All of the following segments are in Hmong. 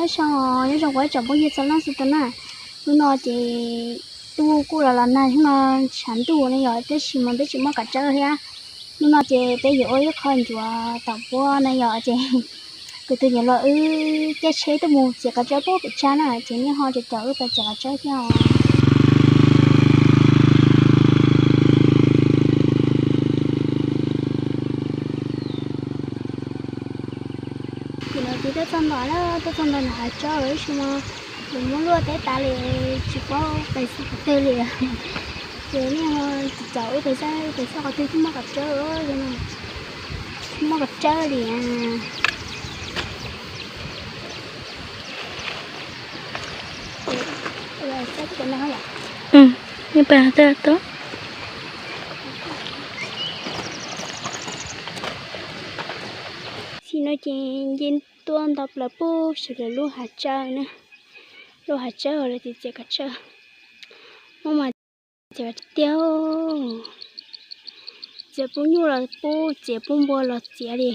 Nyob zoo, nyob zoo kuv ib tsoom phooj ywg txhua leej txhua tus na. Hnub no ces ntuj kuj los los nag, hnub no tshav ntuj no yog, tab sis mas peb tsis muaj kav tsawb thiab. Hnub no ces peb yuav ua ib qho ncuav tom puab no yog ces kuv tus niam laus wb caij tsheb tuaj mus txiav kav tsawb puag pem tshaj na, ces nej ho caum caum wb pais txiav kav tsawb thiab os. Ces no ces tuaj txog ntawm na, tuaj txog ntawm no hav tsawb lawm, tab sis mas kuv muab luaj teb tas li, tsis paub pais xauj qhov twg li. Ces nej ho caum wb pais xauj, pais xauj qhov twg thiaj muaj kav tsawb, muaj kav tsawb li. Txij no ces nce tuaj nto plaws puag saum lawv lub hav tsawb na. Lub hav tsawb lawv txiav txiav kav tsawb, muaj mas txiav tiag, txiav pub nyuj los pub, txiav pub npua los txiav li.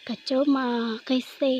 Kav tsawb mas qe xe.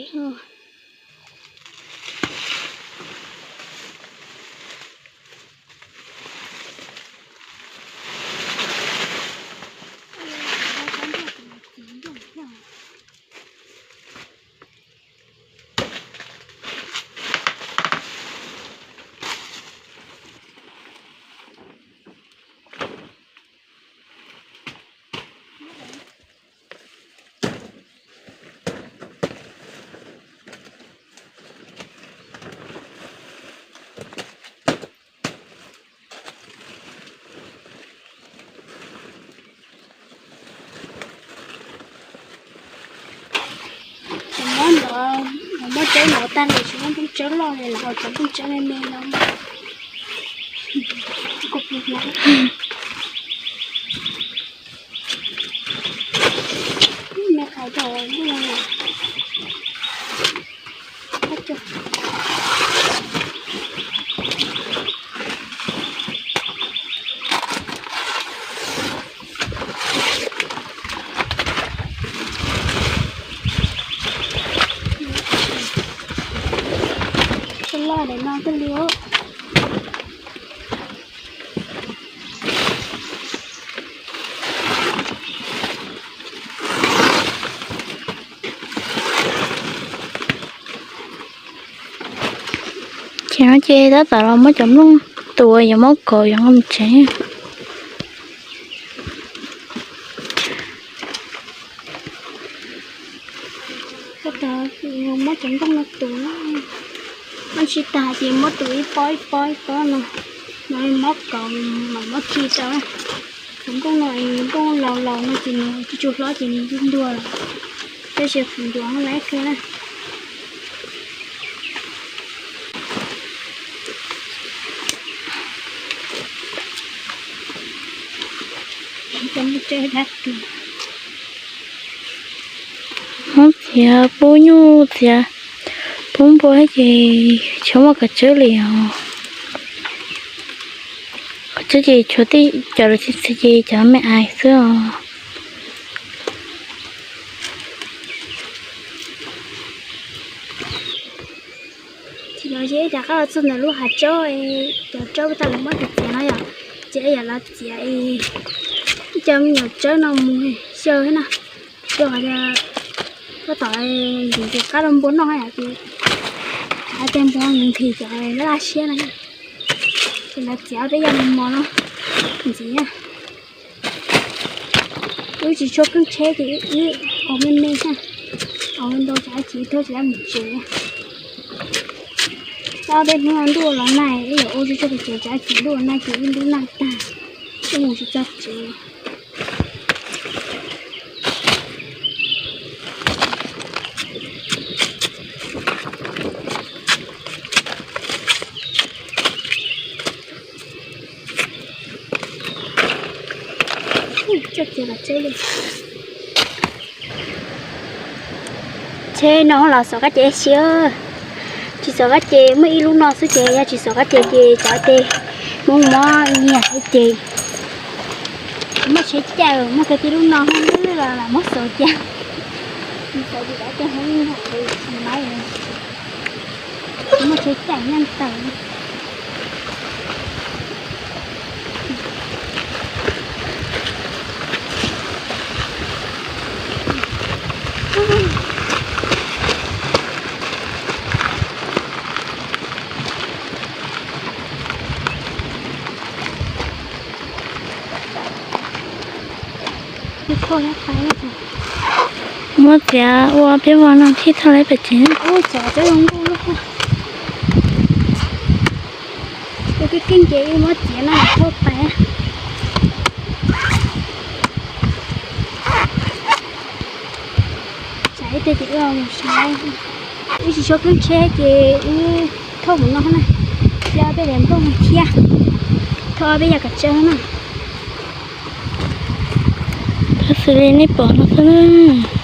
Cov mob ntawd, cov mob tsawb ntawd tag lawm, tsis muaj nplooj tsawb loj li, los cov nplooj tsawb me me no. Me qhais rau ntuj no. Loj daim no thiaj li. Ces no ces tab tom los muab cov nplooj tus uas yuav muab kaus yuav nqa mus tsev. Tab tom muab cov nplooj no tus, muab tsis tas ces muab tus ib pob ib pob ib pob no, no muab kaus mam muab khi rau. Cov nplooj no, nplooj laus laus no ces nws tsis tshua hlob ces nws ntuag ntuag, tab sis kuv ntuas lawm qhia na. Muab txiav pub nyuj, txiav pub npua ces tsis muaj kav tsawb li os. Kav tsawb ces tshuav tej cov los txi txiv ces cov me ais xwb os. Ces no ces rov qab los txog ntawm lub hav tsawb, cov tsawb uas lawv muab txiav txiav no yom, ces yam lawv txiav ib co me nyuam tsawb no mus xyaw thiab na, rau qhov tias tab tom ntxim ntxim qab rau npua noj yom, ces hais tias npua nqhis cov laj laj siab no, ces lawv txiav peb yam mos mos no ntxiv na. Wb tsis tshua keej tsheb ces wb ua me me thiab, ua ntau tsam ib chim tuag tsis tau mus tsev. Tau tej hnub ntuj los nag, wb yuav ua tsis tshua keej tsev tsam ib chim ntuj los nag ces wb ntuj nag tag, wb mus tsis txog tsev. Tsheb no los xov kab ces siab, tsis xov kab ces muaj ib lub no xwb ces yog tsis xov kab ces ces cov tes Hmoob muab nyiag ces muaj tsheb caij muaj kawg tib lub no los lam muab xov cia, xov ces cov tes Hmoob nyiag ces tsis maib. Muaj tsheb caij nyob ntawd. Muab txiav ua peb vog no thiaj thauj laib pem tsev. Ua cov cov zoo nkauj lub haj. Ua keej keej ces wb muab txiav no thauj pais. Tsam ib pliag ces wb mus saib. Wb tsis tshua keeb tsheb ces wb thauj mus no na, thiab peb yuav nplooj thiab, thauj ob peb yam kav tsawb na. Thauj xws li nej pom no xwb na.